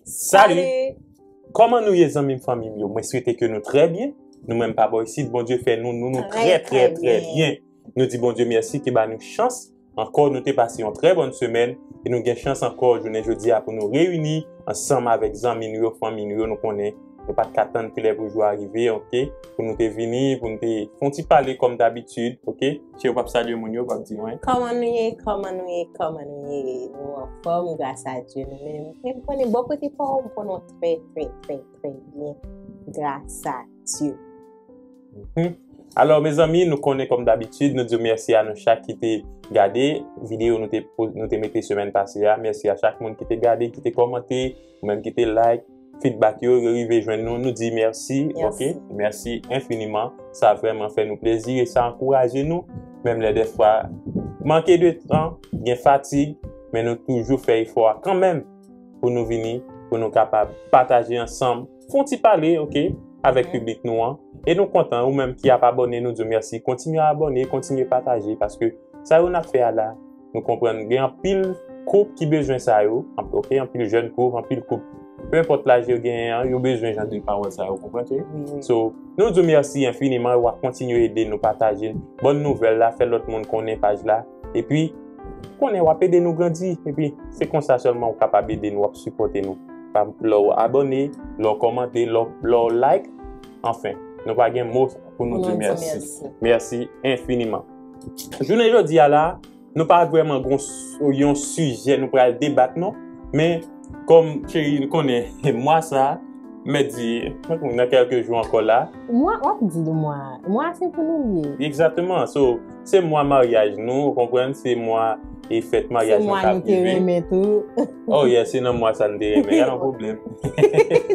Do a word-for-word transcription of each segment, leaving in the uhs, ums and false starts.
Salut! Kòman nou ye, zanmi m, fanmi m yo? Mwen swete ke nou trè byen. Nou menm pa bò isit, Bondye fè nou, nou, nou trè, trè, trè byen. Nou di Bondye mèsi ki ba nou chans ankò, nou te pase yon trè bòn semèn, e nou gen chans ankò jounen jodi a pou nou reyini ansanm avèk zanmi nou yo, fanmi nou yo, nou konnen nou pa t ka tann kilè pou jou a rive, oke, pou nou te vini, pou nou te fè yon ti pale kòm dabitid, oke. Cheri, w p ap salye moun yo, w p ap di, wen. Kòman nou ye? Kòman nou ye? Kòman nou ye? Nou anfòm, gras a Dye, nou menm. E m konnen bò kote pa w, m konnen w trè, trè, trè, trè byen, gras a Dye. Mhm. Alò, mezanmi, nou konnen kòm dabitid, nou di mèsi a nou chak ki te gade videyo nou te, po- nou te mete semèn pase a. Mèsi a chak moun ki te gade, ki te kòmante, ou menm ki te like. Feedback yo, yo rive jwenn nou, nou di mèsi, oke? Mèsi enfiniman. Sa vrèman fè nou plezi e sa ankouraje nou. Menm lè dèfwa manke de tan, gen fatig, men nou toujou fè efò a kanmenm pou nou vini, pou nou kapab pataje ansanm, fè yon ti pale, oke, avèk piblik nou an. E nou kontan, ou menm ki ap abòne, nou di w mèsi. Kontinye abòne, kontinye pataje, paske sa yo n ap fè a la, nou konprann gen anpil koup ki bezwen sa yo, anp- oke, anpil jèn koup, anpil koup, pe enpòt laj yo genyen an, yo bezwen jan de pawòl sa yo, konprann, cheri? Wi, wi. So, nou di w mèsi enfiniman, w ap kontinye ede nou pataje bòn nouvèl la, fè lòt moun konnen paj la, epi konnen w ap ede nou grandi, epi se konsa sèlman w kapab ede nou, w ap sipòte nou. Pa lè w abòne, lè w kòmante, lè w, lè w like, anfen, nou pa gen mo pou nou di mèsi. Mèsi enfiniman. Jounen jodi a la, nou pa vrèman gon s- yon sijè nou pral debat non, men kòm cheri konnen mwa sa, mèt di, nan kèlke jou ankò la. Mwa, w ap di mwa, mwa se pou nou li ye. Egzakteman, so, se mwa maryaj nou, ou konprann, se mwa e fèt maryaj nou k ap rive. Se mwa nou te renmen tou. Oh yeah, se nan mwa sa nou te renmen, gade yon pwoblèm.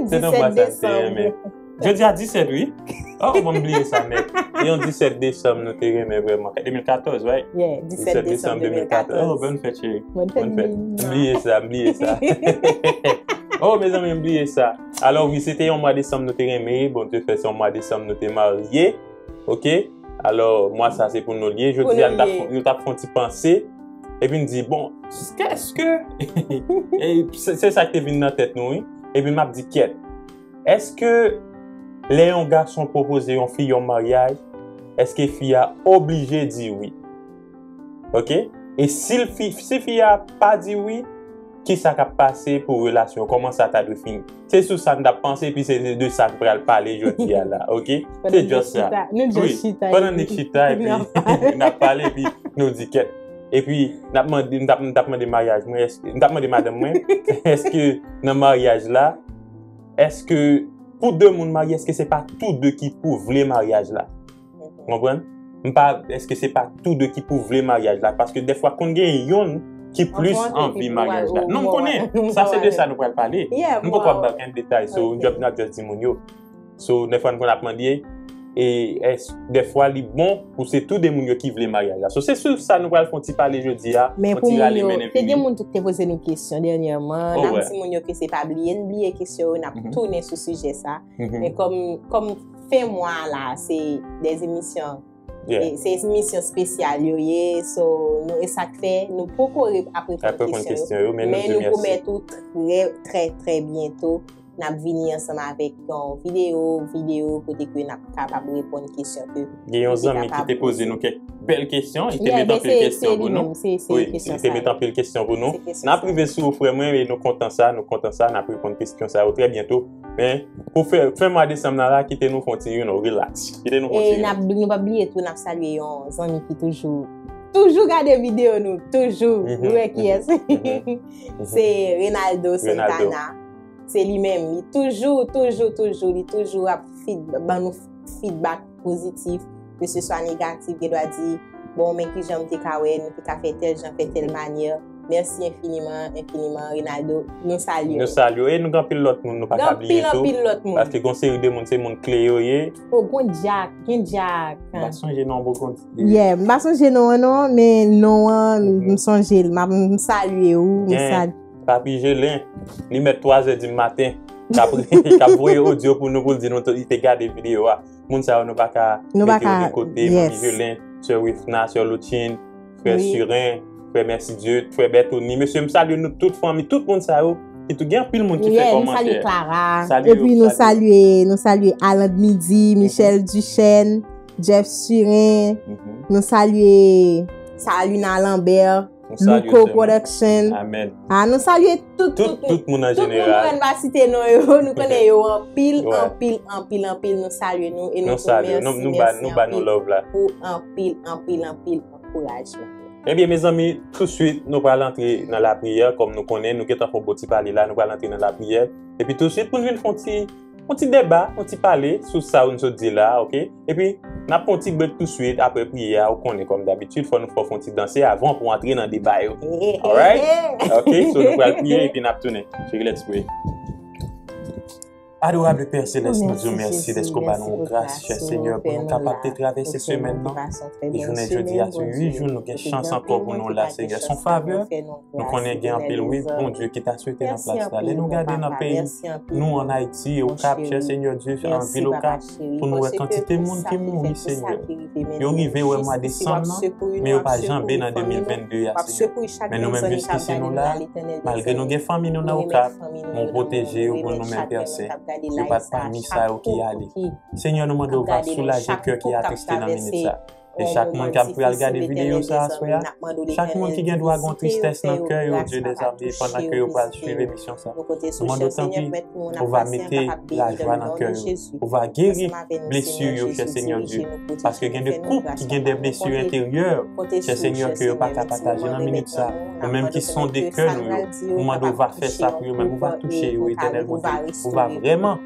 Se nan mwa sa nou te renmen. Jodi a disèt, wi. Oh, bon, m bliye sa nèt. E yon disèt desanm nou te renmen vrèman. De mil katòz, right? Yeah, disèt desanm de mil katòz. Oh, bòn fèt, cheri. Bòn fèt. M bliye sa, m bliye sa. Oh, mezanmi, m bliye sa. Alò, wi, se te yon mwa desanm nou te renmen. Bondye fè se yon mwa desanm nou te marye. Oke? Alò, mwa sa se pou nou li ye. Jodi a, nou t ap fè- nou t ap fè yon ti panse. Epi n di, bon, èske, e, se se sa k te vin nan tèt nou, wi. Epi m ap di, kyèt, èske lè yon gason pwopoze yon fi yon maryaj, èske fi a oblije di wi? Oke? E si l fi, si fi a pa di wi, kisa k ap pase pou relasyon? Kòman sa ta dwe fini? Se sou sa n t ap panse, epi se de sa n pral pale jodi a la, oke? Se just sa. Wi, pandan n chita, epi n ap pale, epi nou di, kyèt. Epi n ap mande, n t ap, n t ap mande maryaj mwen, èske, n t ap mande madanm mwen, èske nan maryaj la, èske pou de moun marye, èske se pa tou de ki pou vle maryaj la? Konprann? M pa, èske se pa tou de ki pou vle maryaj la? Paske dèfwa konn gen yonn ki plis anvi maryaj la. Non, m konnen. Sa se de sa nou pral pale. M poko ap ba okenn detay, so, n ap just di moun yo. So, dèfwa n konn ap mande, e, èske, dèfwa li bon pou se tou de moun yo ki vle maryaj la. So, se sou sa nou pral fè yon ti pale jodi a, yon ti rale mennen vini. Men pou moun yo, te gen moun tou ki te poze nou kesyon dènyèman. N ap di moun yo ke se pa bliye n bliye kesyon yo, n ap tounen sou sijè sa. Men kòm, kòm fen mwa la, se de emisyon, e, se emisyon espesyal yo ye, so, nou, e sa k fè nou poko re- ap reponn kesyon yo, men nou pwomèt ou trè, trè, trè byento, n ap vini ansanm avèk yon videyo, videyo kote ke n ap kapab reponn kesyon ke gen yon zanmi ki te poze nou kèk bèl kesyon, li te met anpil kesyon pou nou. Wi, li te met anpil kesyon pou nou. N ap rive sou ou, frè mwen, e nou kontan sa, nou kontan sa, n ap reponn kesyon sa yo trè byento. Men, pou fè, fen mwa desanm nan la, kite nou fè yon ti, you know, relax. Kite nou fè yon ti relax. E n ap, nou pa bliye tou, n ap salye yon zanmi ki toujou, toujou gade videyo nou, toujou. Ou wè kiyès? Se Renaldo Santana. Se li menm, li toujou, toujou, toujou, li toujou ap feed- ban nou feedback pozitif, ke se swa negatif, gen dwa di, bon, men kijan m te ka wè, nou te ka fè tèl jan, fè tèl manyè. Mèsi enfiniman, enfiniman, Renaldo. Nou salye w. Nou salye w. E nou gen anpil lòt moun nou pa ka bliye tou. Gen anpil, anpil lòt moun. Paske gen yon seri de moun, se moun kle yo ye. O, gen Jack, gen Jack. M pa sonje non, bon, kon- Yeah, m pa sonje non an non, men non an, m sonje l. M ap, m salye w, m salye. Papi Jelin, li mèt twa zè di maten, k ap, k ap voye odyo pou nou, pou l di nou li te gade videyo a. Moun sa yo, nou pa ka mete yo de kote. Manmi Jelin, sè Wifna, sè Loutchine, frè Siren, frè Mèsidye, frè Bètoni. Mesye, m salye nou tout fanmi, tout moun sa yo. Ki tou gen anpil moun ki fè kòmantè. Yeah, nou salye Clara. Epi nou salye, nou salye Alan Midi, Michel Duchesne, Jeff Surin, nou salye Salina Lambert, Louko Production. Amèn. Ah, nou salye tout, tout, tout, tout moun an jeneral. Tout moun nou pa site non yo, nou konnen yo anpil, anpil, anpil, anpil, nou salye nou e nou di mèsi, mèsi anpil pou anpil, anpil, anpil ankourajman. Ebyen, mezanmi, touswit, nou pral antre nan lapriyè, kòm nou konnen, nou gentan fè yon bon ti pale la, nou pral antre nan lapriyè. Epi touswit, pou n vin fè yon ti, yon ti deba, yon ti pale sou sa nou sot di la, oke? Epi, n ap fè yon ti break touswit apre priyè a, ou konnen, kòm dabitid, fò nou fè yon ti danse avan pou antre nan deba yo. Alright? Oke, so nou pral priye epi n ap tounen. Cheri, let's pray. Adorable Père Céleste, nou di w mèsi dèske w ba nou gras, chè Senyè, pou nou kapab te travèse semèn nan. E jounen jodi a, se uit jou nou gen chans ankò pou nou la, Senyè. Se yon favè. Nou konnen gen anpil, wi, Bondye, ki ta swete nan plas la. Lè nou gade nan peyi nou, ann Ayiti, Okap, chè Senyè Dye, an vil Okap, pou nou wè kantite moun ki mouri, Senyè. Yo rive wè mwa desanm nan, men yo pa janbe nan de mil vennde a, Senyè. Men nou menm, jiskisi nou la, malgre nou gen fanmi nou nan Okap, men w pwoteje yo pou nou menm, Pè Sen. Yo pa t pami sa yo ki ale. Senyè, nou mande w va soulaje kè ki atriste nan minit sa. E chak moun k ap pral gade videyo sa aswè a, chak moun ki gen dwa gen yon tristès nan kè yo, Dye dèzame, pandan ke yo pral swiv emisyon sa, nou mande w tanpri, ou va mete lajwa nan kè yo, ou va geri blesi yo, chè Senyè Dye, paske gen de koup ki gen de blesi enteryè, chè Senyè, ke yo pa ka pataje nan minit sa. Ou menm ki sonde kè nou yo, nou mande w va fè sa pou yo menm, ou va touche yo, Etènèl Bondye, ou va vrèman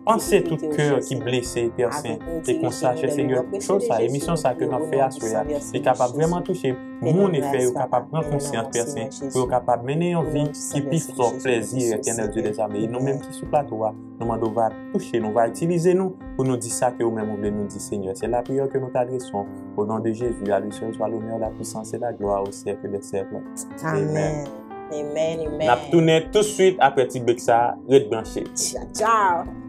panse tout kè ki blese, Pè Sen. E konsa, chè Senyè, cho sa, emisyon sa ke n ap fè aswè a, li kapab vrèman touche moun e fè yo kapab pran konsyans, Pè Sen, pou yo kapab mennen yon vi ki pi fò plèzi Etènèl Dye dèzame. E nou menm ki sou plato a, nou mande w va touche nou, va itilize nou pou nou di sa ke ou menm ou vle nou di, Senyè. Se lapriyè ke nou t adrese w. Au nom de Jésus, à lui seul soit l'honneur, la puissance et la gloire au siècle des siècles. Amen. Amen, amen. N ap tounen touswit apre ti break sa, ret branche. Tchao, tchao.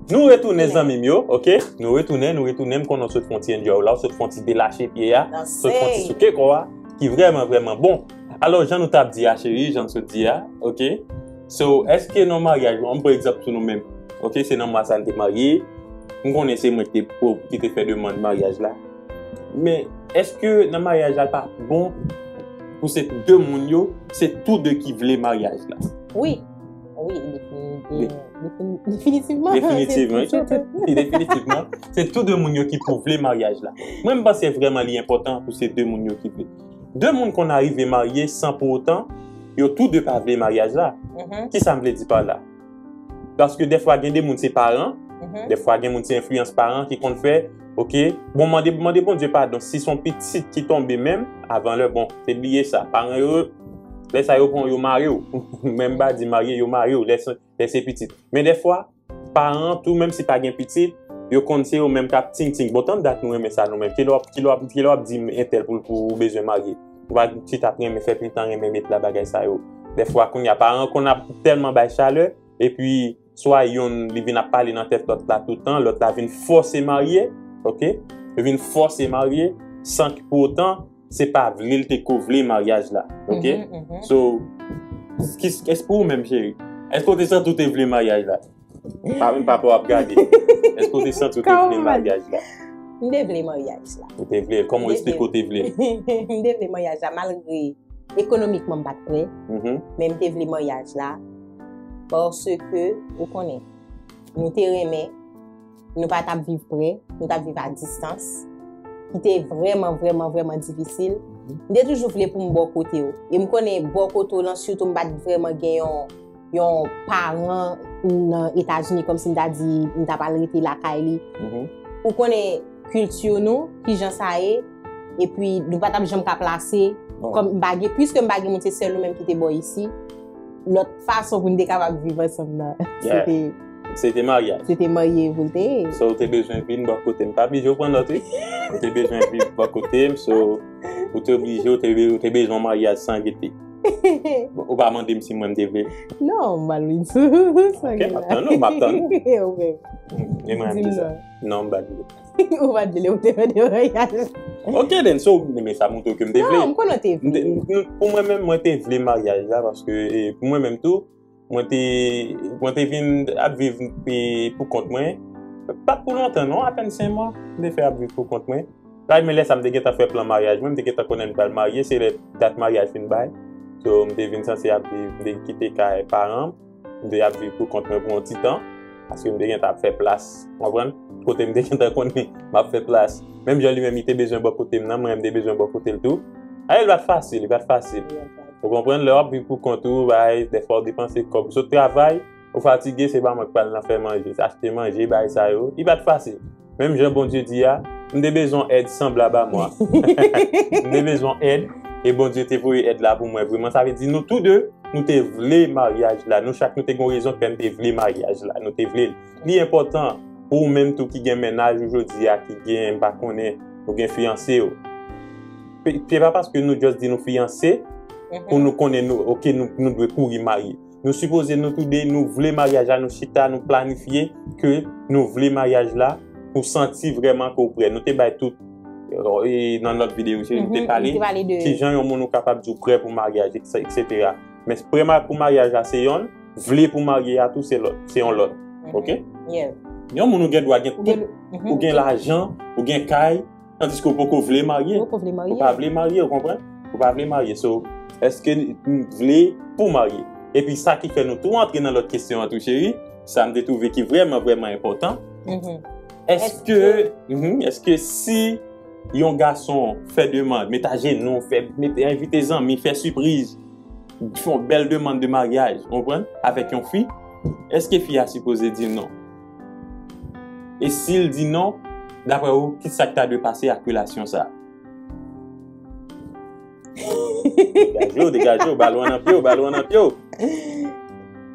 Nou retounen, zanmi m yo, oke? Nou retounen, nou retounen. M konnen w sot fè yon ti enjoy la, w sot fè yon ti delache pye a, sot fè yon ti souke kò a, ki vrèman, vrèman bon. Alò, jan nou t ap di a, cheri, jan n sot di a, oke? So, èske nan maryaj, ann pran egzanp sou nou menm, oke? Se nan mwa sa n te marye, m konnen se mwen ki te, ki te fè demann maryaj la. Men, èske nan maryaj la, l pa bon pou se de moun yo, se tou de ki vle maryaj la? Wi. Wi, defini-, defini-, definitivman. Definitivman, wi. Definitivman. Se tou de moun yo ki pou vle maryaj la. Mwen, m panse vrèman li enpòtan pou se de moun yo ki vle. De moun konn arive marye san pou otan, yo tou de pa vle maryaj la. Kisa m vle di pa la? Paske dèfwa gen de moun se paran, dèfwa gen moun se enfliyans paran ki konn fè, oke, bon, mande, mande Bondye padon, si se yon pitit ki tonbe menm, avan lè, bon, te bliye sa. Paran yo, lè sa yo pran w, yo mare w. Menm pa di marye, yo mare w, lè se, lè se pitit. Men dèfwa, paran tou, menm si pa gen pitit, yo konn se yo menm k ap ting ting. Bon, tann dat nou renmen sa nou menm. Kilè w ap, kilè w ap, kilè w ap di entèl pou, pou ou bezwen marye? Ou pa chita ap renmen fè pil tan renmen met la bagay sa yo. Dèfwa kounye a paran konn ap tèlman bay chalè, epi swa yonn li vin ap pale nan tèt lòt la tout tan, lòt la vin fòse marye, oke? Yo vin fòse marye, san ki pou otan, se pa vle l te ko vle maryaj la, oke? So, ki, èske pou ou menm, cheri? Èske w te santi w te vle maryaj la? Pa menm papa w ap gade. Èske w te santi w te vle maryaj la? M te vle maryaj la. Ou te vle? Kòman w eksplike w te vle? M te vle maryaj la, malgre ekonomikman m pa t prè, men m te vle maryaj la, paske, ou konnen, nou te renmen, nou pa t ap viv prè, nou t ap viv a distans, ki te vrèman, vrèman, vrèman difisil. M te toujou vle pou m bò kote w. E m konnen bò kote w lan, sitou m pa t vrèman gen yon, yon paran nan Etazini, kòmsi m ta di, m ta pral rete lakay li. Ou konnen kilti nou, kijan sa ye, epi nou pa t ap janm ka plase Kòm m pa gen, piske m pa gen moun, se sèl ou menm ki te bò isi. Lòt fason pou n te kapab viv ansanm nan, se te, se te maryaj. Se te marye pou l te ye. So, ou te bezwen vin bò kote m. Pa blije w pran nòt, wi. Ou te bezwen viv bò kote m, so, ou te oblije, ou te, ou te bezwen maryaj san gete. Ou pa mande m si mwen m te vle. Non, m pa l vin sou sa. Ok, m ap tann ou, m ap tann ou. Ou menm. E mwen, m di sa. Non, m pa t vle. Ou pa t vle, ou te mande maryaj. Ok, then, so, men sa montre ke m te vle. Non, m konnen w te vle. M te, m, pou mwen menm, mwen te vle maryaj la, paske, e, pou mwen menm tou, mwen te, mwen te vin ap viv, e, pou kont mwen. Pa t pou lontan, non, apèn senk mwa, m te fè ap viv pou kont mwen. La, men lè sa, m te gentan fè plan maryaj mwen, m te gentan konnen m pral marye, se lè dat maryaj fin bay. So, m te vin sanse ap viv, m te kite kay paran m. M te ap viv pou kont mwen pou yon ti tan, paske m te gentan ap fè plas, w konprann? Kote m te gentan konnen m ap fè plas. Menm jan li menm, li te bezwen bò kote m nan, mwen, m te bezwen bò kote l tou. Aye, li pa t fasil, li pa t fasil. Ou konprann? Lè w ap viv pou kont ou, bay, dèfwa w depanse kòb. Sot travay, ou fatige, se pa mwen k pral nan fè manje, se achte manje, bay sa yo. Li pa t fasil. Menm jan Bondye di a, m te bezwen èd sanblab a mwen. M te bezwen èd, e Bondye te voye èd la pou mwen. Vreman, sa vle di nou tou de, nou te vle maryaj la. Nou chak, nou te gen rezon k fè n te vle maryaj la. Nou te vle l. Li enpòtan pou ou menm tou ki gen mennaj ou jodi a, ki gen, m pa konnen, ou gen fiyanse w. Pe- Se pa paske nou just di nou fiyanse, pou nou konnen nou, ok, nou, nou dwe kouri marye. Nou sipoze nou tou de, nou vle maryaj la, nou chita, nou planifye ke nou vle maryaj la, pou santi vrèman ke w prè. Nou te bay tout, e, nan lòt videyo, nou te pale, ki jan yon moun ou kapab di w prè pou maryaj, et cetera. Men prè ma- pou maryaj la, se yonn, vle pou marye a tou, se lòt, se yon lòt. Ok? Yon moun ou gen dwa gen tout, ou gen lajan, ou gen kay, tandiske ou poko vle marye. Ou poko vle marye. Ou pa vle marye, ou konprann? Ou pa vle marye. So, èske n vle pou marye? Epi sa ki fè nou tou antre nan lòt kesyon an tou, cheri, sa m te twouve ki vrèman, vrèman enpòtan. Èske, mhm, èske si yon gason fè demann, met ajenou, fè, met, envite zanmi, fè sipriz, fè yon bèl demann de maryaj, ou konprann, avèk yon fi, èske fi a sipoze di non? E si l di non, daprè ou, ki sa k ta dwe pase ak relasyon sa a? Degaje w, degaje w, balon an nan pye w, balon an nan pye w.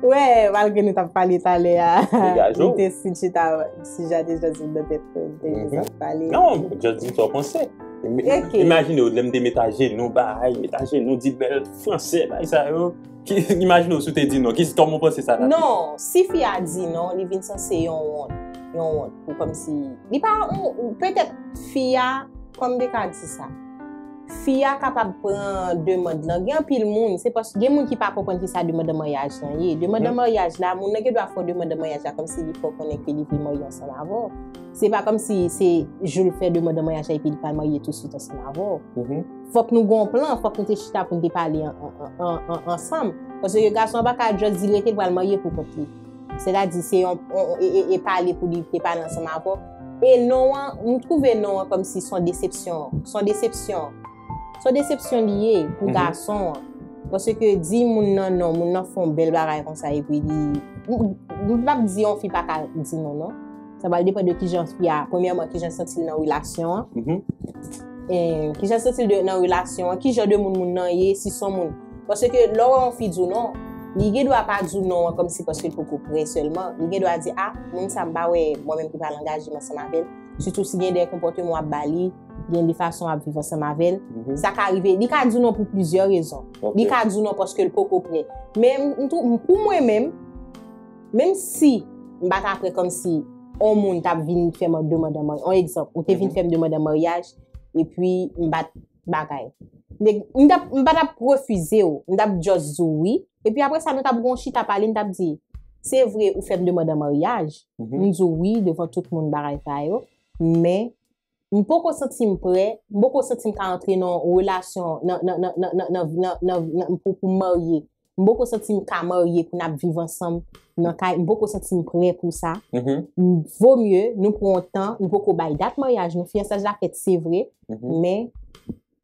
Wè, malgre nou t ap pale talè a, degaje w. M te switch ta, si jan te jodi nan tèt mwen, m te jis ap pale. Non, just di m sa w panse. Im- Ok. Imajine w, lè m te met ajenou, bay, met ajenou, di bèl franse, bay sa yo. Ki, imajine w si w te di non. Ki, kòman w panse sa ta fèt? Non, si fi a di non, li vin sanse yon wont. Yon wont. Pou kòmsi, li pa, yon- petèt fi a, kòman m te ka di sa? Fi a kapab pran demann lan. Gen anpil moun, se paske gen moun ki pa konprann ki sa demann an maryaj lan ye. Demann an maryaj la, moun nan gen dwa fè yon demann an maryaj la, kòmsi li fè w konnen ke li vle marye ansanm avè w. Se pa kòmsi se jou l fè demann an maryaj la epi li pral marye touswit ansanm avè w. Fòk nou gen yon plan, fòk nou te chita pou nou te pale an- an- an- an- ansanm. Paske gason an pa ka just di l rete l pral marye pou kont li. Sètadi, se yon, yon- e, e- e pale pou li te pale ansanm avè w. E non an, m twouve non an kòmsi se yon desepsyon. Se yon desepsyon. Se yon desepsyon li ye pou gason an. Paske di moun nan non, moun nan fè yon bèl bagay konsa epi li, m- m p ap di yon fi pa ka di non, non. Sa pral depann de kijan fi a, premyèman, kijan l santi l nan relasyon an. E, kijan l santi l de- nan relasyon an, kijan de moun moun nan ye, si se yon moun. Paske lè w wè yon fi di w non, li gen dwa pa di w non an kòmsi paske l poko prè sèlman. Li gen dwa di, a, moun sa m pa wè mwen menm ki pral angaje m ansanm avè l. Sitou si gen de konpòteman w ap ba li, gen de fason w ap viv ansanm avè l. Sa ka rive, li ka di w non pou plizyè rezon. Li ka di w non paske l poko prè. Men m- m tou- m- pou mwen menm, menm si m pa ta prè kòmsi yon moun t ap vin fè m demann an maryaj, yon egzanp, ou te vin fè m demann an maryaj, epi m pa t bagay. M t ap- m pa t ap refize w, m t ap just di w wi. Epi apre sa, nou t ap gon chita pale, m t ap di, se vre, ou fè m demann an maryaj, m di w wi devan tout moun bagay sa yo, men m poko santi m prè, m poko santi m ka antre nan yon relasyon, nan, nan, nan, nan, nan, nan, nan, nan, pou, pou m marye. M poko santi m ka marye pou n ap viv ansanm nan kay. M poko santi m prè pou sa. M- Vo mye nou pran yon tan, nou poko bay dat maryaj nou, fiyansaj la fèt, se vre, men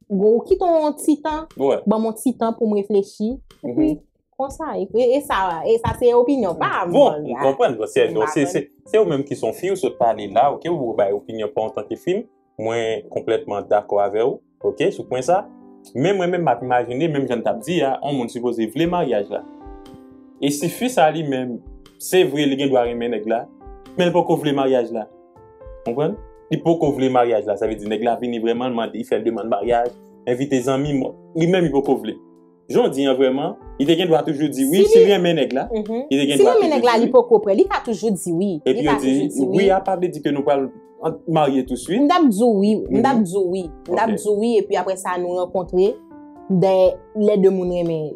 ou kite yon ti tan, ban m yon ti tan pou m reflechi. Epi, konsa, e, e, e sa, e sa se opinyon pa m. Bon, m konprann, se, se, se, se ou menm ki se yon fi, ou sot pale la, ok, ou bay opinyon pa w antanke fi m, mwen konplètman dakò avè w, ok, sou pwen sa. Men mwen menm m ap imajine, menm jan n t ap di a, yon moun sipoze vle maryaj la. E si fi sa li menm, se vre li gen dwa renmen nèg la, men l poko vle maryaj la. Konprann? Li poko vle maryaj la, sa vle di nèg la vini vrèman, l mande, li fè l demann maryaj, envite zanmi, li menm li poko vle. Jan w di an vrèman, li te gen dwa toujou di wi si li renmen nèg la. Li te gen dwa toujou di wi. Si li renmen nèg la, li poko prè. Li ka toujou di wi. Epi yo di wi a pa vle di ke nou pral marye touswit. M t ap di w wi, m t ap di w wi, m t ap di w wi, epi apre sa nou rankontre, dè lè de moun renmen,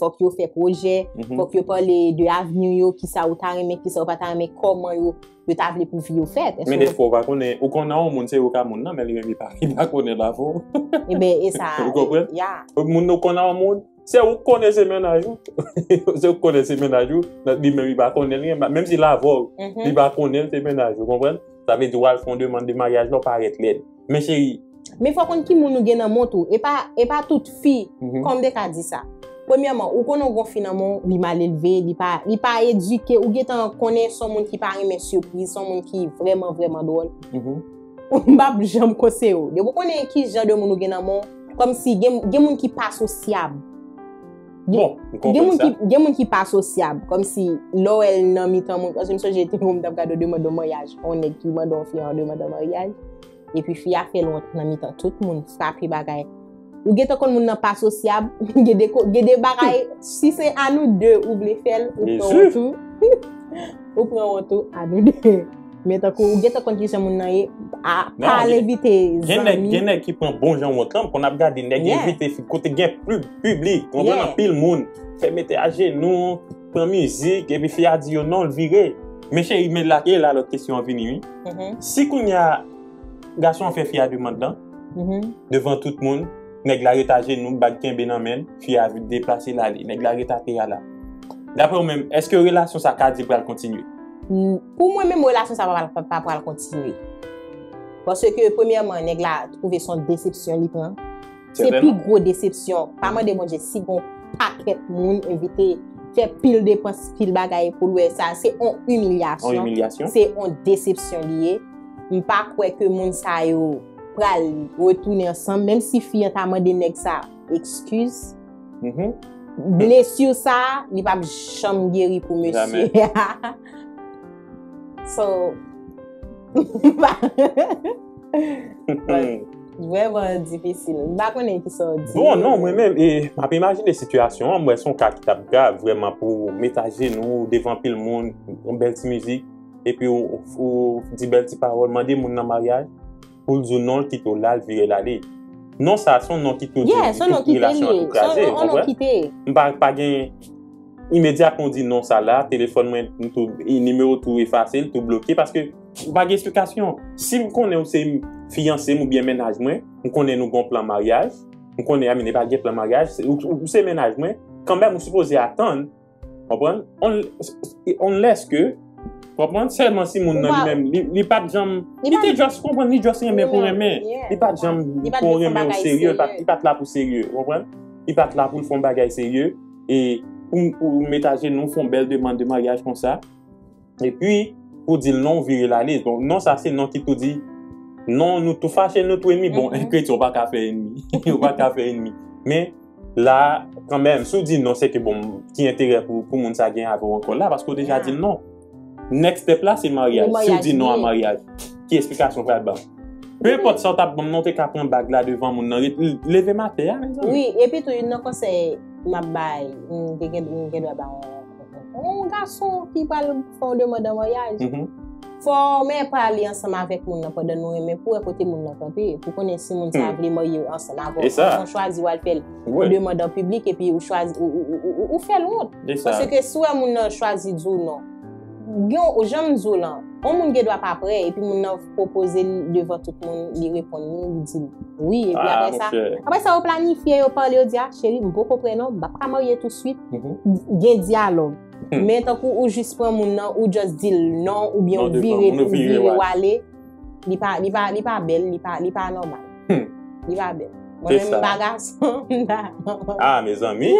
fòk yo fè pwojè, fòk yo pale de avni yo, kisa ou ta renmen, kisa ou pa ta renmen, kòman yo, yo ta vle pou vi yo fèt. Men dèfwa ou pa konnen, ou konnen yon moun, se ou ka moun nan, men li menm li pa, li pa konnen l avè w. Ebyen, e sa, ou konprann? Moun ou konnen yon moun, se ou k konnen se mennaj ou. Se ou k konnen se mennaj ou, li menm li pa konnen l, menm si l avè w, li pa konnen l se mennaj ou, konprann? Sa vle di w al fè yon demann de maryaj la, w parèt lèd. Men cheri. Men fò w konn ki moun ou gen nan men w tou. E pa, e pa tout fi, kòm m te ka di sa. Premyèman, ou konnen w gen yon fi nan men w, li mal elve, li pa, li pa edike, ou gentan konnen se yon moun ki pa renmen sipriz, se yon moun ki vrèman, vrèman dwòl. M p ap janm konseye w. Depi w konnen ki jan de moun ou gen nan men w, kòmsi gen, gen moun ki pa sosyab. Bon, m konprann sa. Gen moun ki pa sosyab. Kòmsi lè w wè l nan mitan moun. Paske m sonje te yon moun t ap gade yon demann de maryaj. Yon nèg ki mande yon fi yon demann de maryaj. Epi fi a fè l wont nan mitan tout moun, frape bagay. Ou gentan konn moun nan pa sosyab, gen de, gen de bagay, si se a nou de ou vle fè l, ou pran wont ou. Ou pran wont ou a nou de. Men tankou ou gentan konn kijan moun nan ye, a, pa al envite zanmi. Gen nèg ki pran bon jan wont lan, konn ap gade nèg envite fi kote gen piblik, konprann anpil moun, fè mete ajenou, pran mizik, epi fi a di yo non, l vire. Men cheri, men la, e la lòt kesyon an vini, wi. Si kounye a, gason an fè fi a demann lan, devan tout moun, nèg la ret ajenou, bag kenbe nan men l, fi a deplase l ale, nèg la ret atè a la. Daprè w menm, èske relasyon sa ka di pral kontinye? Pou mwen menm, relasyon sa pa, pa, pa pral kontinye. Paske, premyèman, nèg la twouve se yon desepsyon li pran. Se pi gwo desepsyon. Pa mande Bondye si gon pakèt moun envite, fè pil depans, pil bagay pou l wè sa. Se yon imilyasyon. Se yon desepsyon li ye. M pa kwè ke moun sa yo pral retounen ansanm, menm si fi an ta mande nèg sa ekskiz. Blesi sa, li p ap janm geri pou mesye a. So, vrèman difisil. M pa konnen kisa w di. Bon, non, mwen menm, e, m ap imajine sitiyasyon an, m wè se yon ka ki t ap grav, vrèman, pou w met ajenou devan anpil moun, yon bèl ti mizik, epi w, w, w di bèl ti pawòl, mande moun nan maryaj, pou l di w non, l kite w la, l vire l ale. Non sa, se yon non ki tou di, ki tou relasyon an tou kraze, w konprann? M pa, pa gen, imedyatman w di non sa la, telefòn mwen, m tou, nimewo tou efase, l tou bloke, paske ou pa gen eksplikasyon. Si m konnen ou se fiyanse m oubyen mennaj mwen, m konnen nou gon plan maryaj, m konnen, I mean, e pa gen plan maryaj, ou, ou se mennaj mwen, kanmenm ou sipoze atann, konprann? Unless ke, konprann? Sèlman si moun nan li menm, li, li pa t janm, li te just, konprann, li just renmen pou renmen. Li pa t janm pou renmen w serye, li pa t la pou serye, konprann? Li pa t la pou l fè yon bagay serye, e pou, pou met ajenou, fè yon bèl demann de maryaj konsa, epi pou di l non, vire l ale. Donk, non sa se non ki tou di, non, nou tou fache, nou tou enmi. Bon, kretyen, ou pa ka fè enmi. Ou pa ka fè enmi. Men, la, kanmenm, si w di non, se ke, bon, ki enterè pou, pou moun sa gen avè w ankò la, paske w deja di l non. Next step la, se maryaj. Si w di non a maryaj, ki eksplikasyon w pral ban m? Penpòt sa w t ap ban m nan, w te ka pran bag la devan moun nan, ret, leve m atè a, mezanmi. Wi, epi tou, youn nan konsèy m ap bay, m te gen, m gen dwa ba yon, yon gason ki pral fè yon demann an maryaj. Fò w men pale ansanm avèk moun nan pandan nou renmen pou w wè kote moun nan kanpe, pou konnen si moun sa vle marye ansanm avè w. Fò w chwazi w al fè l, ou demann an piblik, epi ou chwazi, ou, ou, ou, ou, ou fè l wont. Paske si w wè moun nan chwazi di w non, gen, jan m di w lan, yon moun gen dwa pa prè, epi moun nan pwopoze l devan tout moun, li reponn li, li di l wi, epi apre sa, apre sa, yo planifye, yo pale, yo di, a, cheri, m poko prè non, m p ap ka marye touswit. Gen dyalòg. Men tankou ou jis pran moun nan, ou just di l non, oubyen ou vire, ou vire w ale, li pa, li pa, li pa bèl, li pa, li pa nòmal. Li pa bèl. Mwen menm, m pa gason, m ta. Ah, mezanmi.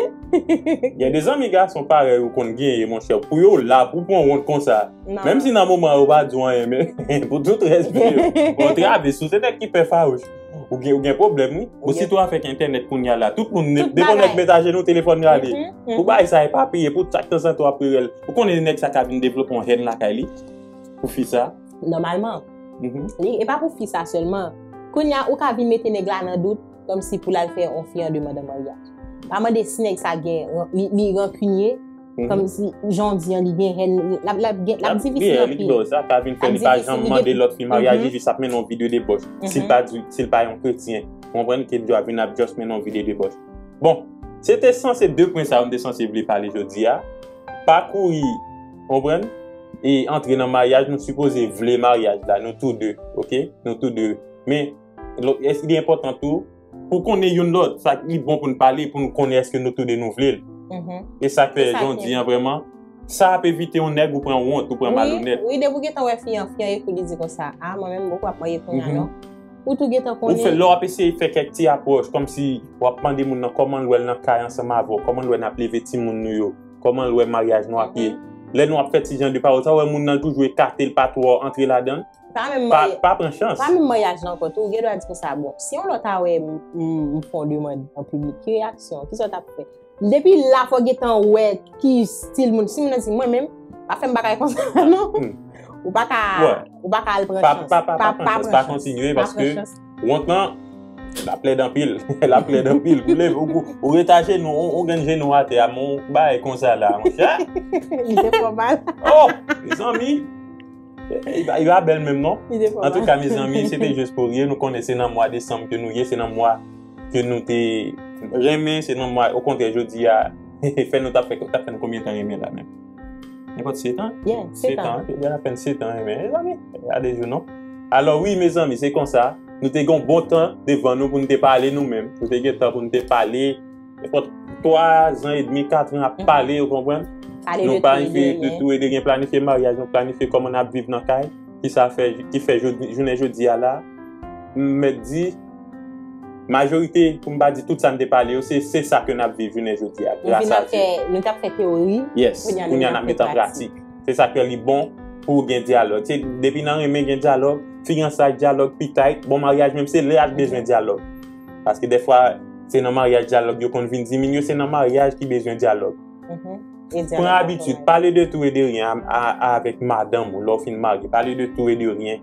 Gen de zanmi gason parèy ou konn genyen, monchè. Pou yo la, pou pran wont konsa. Menm si nan moman yo pa di w anyen, men pou tout rès vi yo. Bon, traves, ou se nèg ki pè fawouch. Ou gen, ou gen pwoblèm, wi. Bon, sitou avèk entènèt kounye a la, tout moun dekonèkte, met ajenou, telefòn rale. Pou bagay sa epapye, pou chak tanzantan w ap rele l. Ou konnen nèg sa ka vin devlope yon hèn lakay li pou fi sa. Nòmalman. Li, e pa pou fi sa sèlman. Kounye a, ou ka vin mete nèg la nan dout, kòmsi pou l al fè yon fi an demann an maryaj. Pa mande si nèg sa gen, li, li rankinye, kòmsi jan w di an, li gen hèn, l ap, l ap gen, l ap difisil anpil. Li gen hèn, li gen sa ka vin fè li pa janm mande lòt fi maryaj, li jis ap mennen yon vi de debòch. Si l pa di, si l pa yon kretyen, ou konprann ke l dwe vin ap just mennen yon vi de debòch. Bon, se te sanse de pwen sa yo m te sanse vle pale jodi a. Pa kouri, konprann? E antre nan maryaj, nou sipoze vle maryaj la, nou tou de, oke? Nou tou de. Men, lò, èske li enpòtan tou pou konnen youn lòt, sa ki bon pou n pale, pou n konnen èske nou tou de nou vle l. E sa k fè, jan w di an, vrèman, sa ap evite yon nèg ou pran wont, ou pran malonèt. Wi, depi w gentan wè fi an, fi an ekou li di konsa, a, mwen menm, m poko ap marye kounye a, non. Ou tou gentan konnen. Ou fè, lè w ap eseye fè kèk ti apwòch, kòmsi w ap mande moun nan kòman l wè l nan kay ansanm avè w, kòman l wè n ap leve timoun nou yo, kòman l wè maryaj nou ap ye. Lè nou ap fè ti jan de pawòl sa, w wè moun nan toujou ekate l, pa twò antre ladan l. Pa menm pa, marye-, pa pran chans. Pa menm maryaj la ankò tou, ou gen dwa di konsa, bon, si yon lòt a wè m, m, m fè yon demann an piblik, ki reyaksyon, kisa w t ap fè? Depi la, fò w gentan wè ki stil moun. Si moun nan di, mwen menm, pa fè m bagay konsa, non. Ou pa ka, ou pa ka al pran chans. Pa, pa, pa, pa pran chans, pa kontinye, paske wont lan, l ap lèd anpil. L ap lèd anpil. Ou leve, ou, ou ret ajenou, ou, ou gen jenou atè a, men yon bagay konsa la, monchè. Li te fò mal. Oh, mezanmi. Li pa, li pa bèl menm non. Antouka, mezanmi, se te jis pou rye. Nou konnen se nan mwa desanm ke nou ye, se nan mwa ke nou te renmen, se nan mwa, okontrè, jodi a, fè nou t ap fè, t ap fè nou konbyen tan renmen la menm? Nenpòt sèt an? Yeah, sèt an. Jodi a n ap fè sèt an renmen. Mezanmi, gade jou non. Alò, wi, mezanmi, se konsa. Nou te gen yon bon tan devan nou pou nou te pale nou menm. Nou te gen tan pou nou te pale. Nenpòt twa zan edmi, kat an ap pale, ou konprann? Nou planifye de tou e de ryen, planifye maryaj, nou planifye kòman n ap viv nan kay, ki sa fè, ki fè jodi, jounen jodi a la, m mèt di, majorite, pou m pa di tout sa n te pale yo, se, se sa ke n ap viv jounen jodi a, gras a Dye. Nou t ap fè teori, yes, kounye a n ap met an pratik. Se sa k fè li bon pou gen dyalòg. Se depi nan renmen gen dyalòg, fiyansay dyalòg, pitayt, bon maryaj menm se lè a k bezwen dyalòg. Paske dèfwa, se nan maryaj dyalòg yo konn vin diminye, se nan maryaj ki bezwen dyalòg. Pran abitid, pale de tou e de ryen a, a, avèk madanm ou lè w fin marye. Pale de tou e de ryen.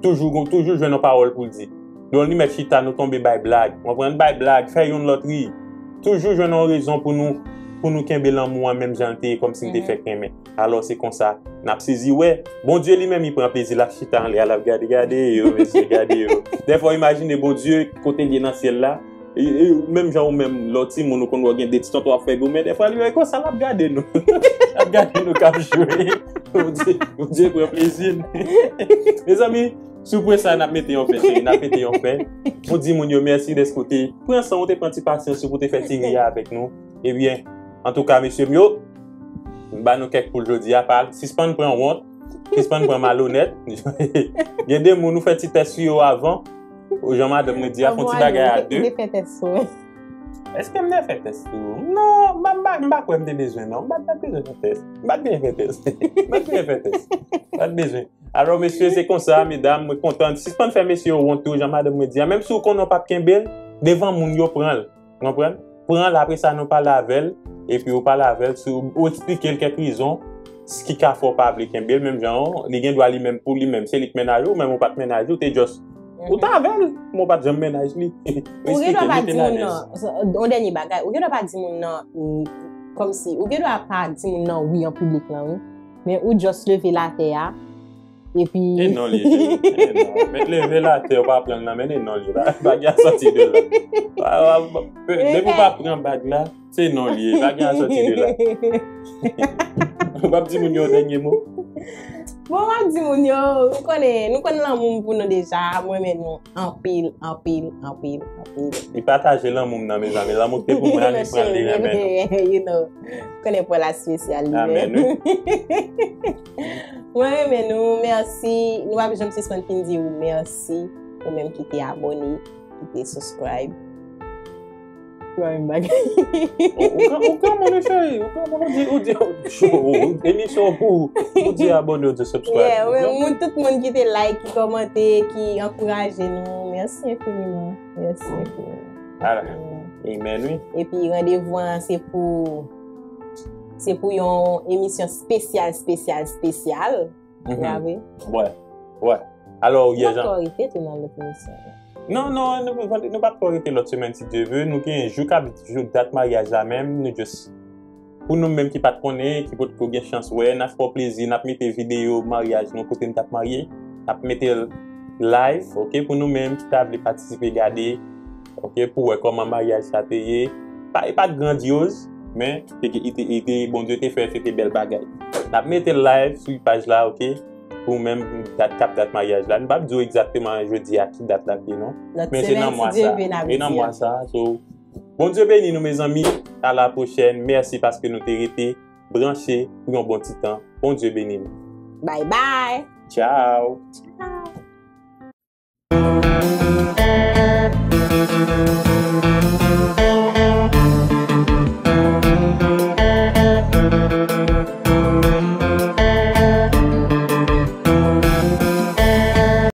Toujou, toujou jwenn yon pawòl pou l di. Donk li mèt chita, nou tonbe bay blag. Ou konprann? Bay blag, fè youn lòt ri. Toujou jwenn yon rezon pou nou, pou nou kenbe lanmou an menm jan l te ye, kòmsi n te fèk renmen. Alò, se konsa, n ap sezi wè. Bondye li menm, li pran plezi, l ap chita anlè a, l ap gade, gade yo, mesye, gade yo. Dèfwa, w imajine Bondye, kote l ye nan syèl la, e, e, menm jan ou menm, lè w timoun, ou konn wè w gen de ti tonton w ap fè goumen, dèfwa, li wè konsa, l ap gade nou. L ap gade nou k ap jwe. Bondye, Bondye pran plezi. Mezanmi, sou pwen sa, n ap mete yon fen, cheri, n ap mete yon fen. Nou di moun yo mèsi dèske w te pran san w, te pran ti pasyans ou pou te fè ti ri a avèk nou. Ebyen, antouka, mesye m yo, m ba nou kèk kou l jodi a, pa sispann pran wont, sispann pran malonèt. Gen de moun ou fè ti tès sou yo avan, ou jan madanm mwen di a, fè yon ti bagay a de. Ou te fè tès sou mwen? Èske m te fè tès sou ou? Non, m pa, m pa, m pa kwè m te bezwen, non. M pa t bezwen fè tès. M pa t bezwen fè tès. M pa t bezwen fè tès. M pa t bezwen. Alò, mesye, se konsa, medam, mwen kontan. Sispann fè mesye yo wont tou, jan madanm mwen di a. Menm si w konnen w p ap kenbe l, devan moun yo pran l. Ou konprann? Pran l, apre sa, nou pale avè l, epi ou pale avè l, si w, ou eksplike l kèk rezon ki ka fè w pa vle kenbe l, menm jan an, li gen dwa li menm pou li menm, se li k mennaj ou, ou menm ou pa t mennaj ou, te just, ou t avè l, men w pa t janm mennaj li. Ou gen dwa pa di moun nan, yon dènye bagay, ou gen dwa pa di moun nan, mm, kòmsi, ou gen dwa pa di moun nan wi an piblik lan, wi, men ou just leve l atè a, epi... E non li ye, cheri. E non. Mèt leve l atè, ou pa pran l nan men, e non li ye. Pa, pa gen a sòti de la. Pa, pa, pa, depi w pa pran bag la, se non li ye. Pa gen a sòti de la. Ou p ap di moun yo yon dènye mo? Bon, m ap di moun yo, nou konnen, nou konn lanmou m pou nou deja, mwen renmen nou anpil, anpil, anpil, anpil. Li pataje lanmou m nan, mezanmi. Lanmou ki te pou mwen an, li pran l, li renmen nou. You know, konnen pou la espesyal li menm. Amèn, wi. Mwen renmen nou, mèsi. Nou p ap janm sispann fin di ou mèsi. Ou menm ki te abòne, ki te subscribe. Ou pa menm bagay. Ou ou gran ou gran moun wi cheri, ou gran moun ou di ou di ou- emisyon pou ou di abòne ou di subscribe. Yeah, ou gran moun. Tout moun ki te like, ki kòmante, ki ankouraje nou, mèsi enfiniman. Mèsi enfiniman. Ala. Amen wi. Epi randevou an se pou se pou yon emisyon spesyal, spesyal, spesyal. Ou pa vre? Wè. Wè. Alò, yè jan. Nou pa twò rete tou nan lòt emisyon. Non, non, nou, nou pa twò rete lòt semèn, si Dye ve. Nou gen jou k ap jou dat maryaj la menm. Nou just, pou nou menm ki pa t konnen, ki potko gen chans wè, n ap fè w plezi, n ap mete videyo maryaj nou kote n t ap marye. N ap mete l live, ok, pou nou menm ki ta vle patisipe gade, ok, pou wè kòman maryaj sa te ye. Pa, e pa t grandyoz, men te, te, te, Bondye te fè, se te bèl bagay. N ap mete l live sou paj la, ok? Pou menm dat k ap dat maryaj la. Nou p ap di w egzakteman jodi a ki dat l ap ye non. Men se nan mwa sa. E nan mwa sa. So, Bondye beni nou, mezanmi. A la pwochèn. Mèsi paske nou te rete branche pou yon bon ti tan. Bondye beni nou. Bye bye. Tchao. Tchao.